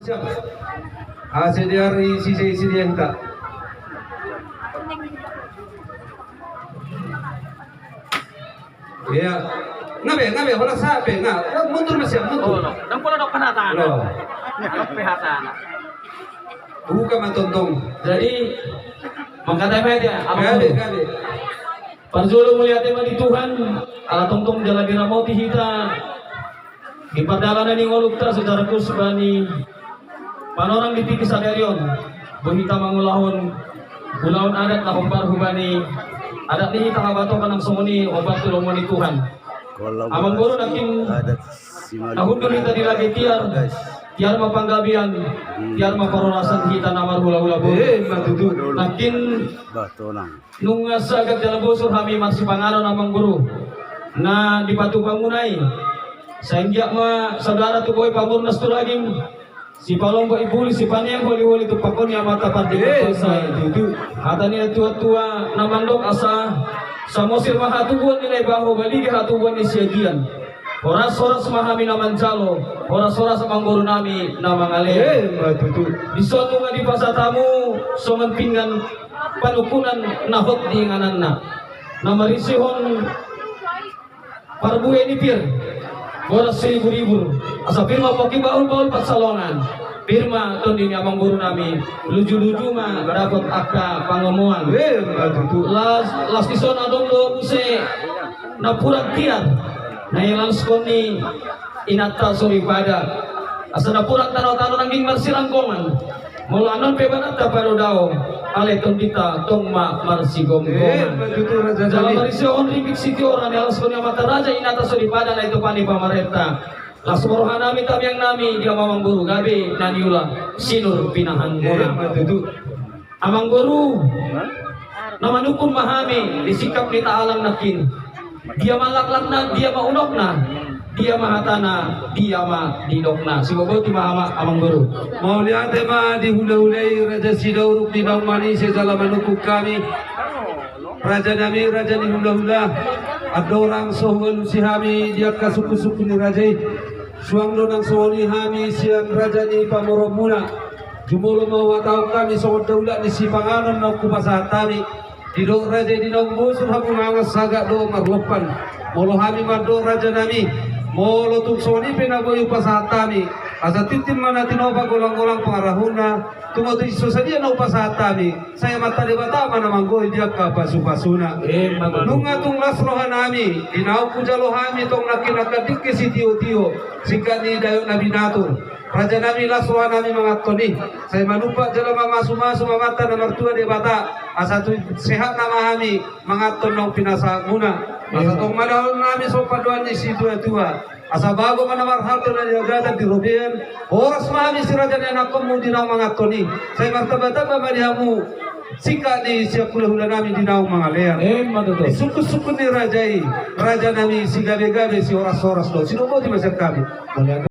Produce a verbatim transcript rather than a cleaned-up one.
Siap. Ase diari sise isi dienta. Iya. Ngabe, ngabe, hola sape, nga, mundur ma siap, mundur. Ndang pola dok hata. Lo. Dok pe hata. Buka ma tongtong. Jadi, mangkatai ma dia, apa? Gabe, gabe. Parjolo mauliate ma di Tuhan, ala tongtong jala diramoti hita di pardalanan ni ngolunta secara khusus bani panorang di tingki sadari on, boi hita mangulahon ulaon adat na hombar hubani adat ni hita Habatoka nang songon i hombar tu lomo ni Tuhan. Amangboru, nangkin na hundul hita di lage tiar, tiar ma panggabean, tiar ma parhorasan hita na marhulahula boru. Eh, ma tutu. Nangkin nunga sagat jala bosur hami marsipanganon, Amangboru, na dipatupa muna i. Sai anggiat ma saudara tu boi, pamurnas tu daging, sipalombot imbuli, sipaneang holiholi, tumpahon ni Amanta Pardenggan Basa i. Hata ni natuatua na mandok asa samosir ma hatubuan ni Naibaho, baligei hatubuan ni Siagian. Horashoras ma hami na manjalo, horashoras Amangboru nami na mangalean. Dison nunga dipasahat hamu songon pinggan panungkunan na hot di ingananna, na marisihon parbue ni pir, boras siriburibur, asa pir ma pongki, bahulbahul pansalongan, pir ma tondi ni Amangboru nami, lujuluju ma dapot angka pangomoan. Las, las dison adong do muse napuran tiar na ialaskon ni inanta soripada, asa napuran tanotano nangkin marsiranggongan. Molo annon pe bananta pado dao, alai tondinta tong ma marsigomgoman. Jala marisihon ringgit sitior na ialaskon ni amanta raja, inanta soripada na itopan ni pamarenta. Las ma roha nami, tamiang nami, di hamu Amangboru, gabe na niula sinur pinahanmuna. Amangboru, na manungkun ma hami di singkap ni tahalang nangkin. Dia ma laklakna, dia ma unokna, dia ma hatana, dia ma nidokna. Siboboti ma hami, Amangboru. Mauliate ma di hulahula i, Raja Sidauruk di Naung Manise, jala manungkun hami. Raja nami, raja ni hulahula. Andorang so hualusi hami di angka sungkunsungkun ni raja i, suang do nang songon i hami sian raja ni pamoruonmuna. Jumolo ma huhatahon hami songon daulak ni sipanganon naung hupasahat hami. Didok raja i, di naung bosur hamu mangan, sagat do marlompan. Molo hami mandok, raja nami, molo tung songon i pe na boi hupasahat hami, asa tintin ma na tinopa, golanggolang pangarahutna, tung otik so sadia na hupasahat hami, sai Amanta Debata ma na manggohi di angka pasupasuna. Nunga tung las roha nami di naung hujalo hami tong nangkin angka dingke sitiotio, singkat ni dayok na binatur. Raja nami, las roha nami manganhon i, sai manumpak jala mamasumasu ma Amanta na martua Debata, asa tu sehat nama hami manganhon naung pinasahatmuna. Asa tong mandaon nami songon pandohan ni situatua, asa bago ma na marhalto na niagatan di robean, horas ma hami si raja ni anakkonmu di naung manganhon i, sai martambatamba ma di hamu singkat ni sian hulahula nami di naung mangalean. Di sungkunsungkun ni raja i, raja nami, sigabegabe sihorashoras do, sidok boti ma sian hami.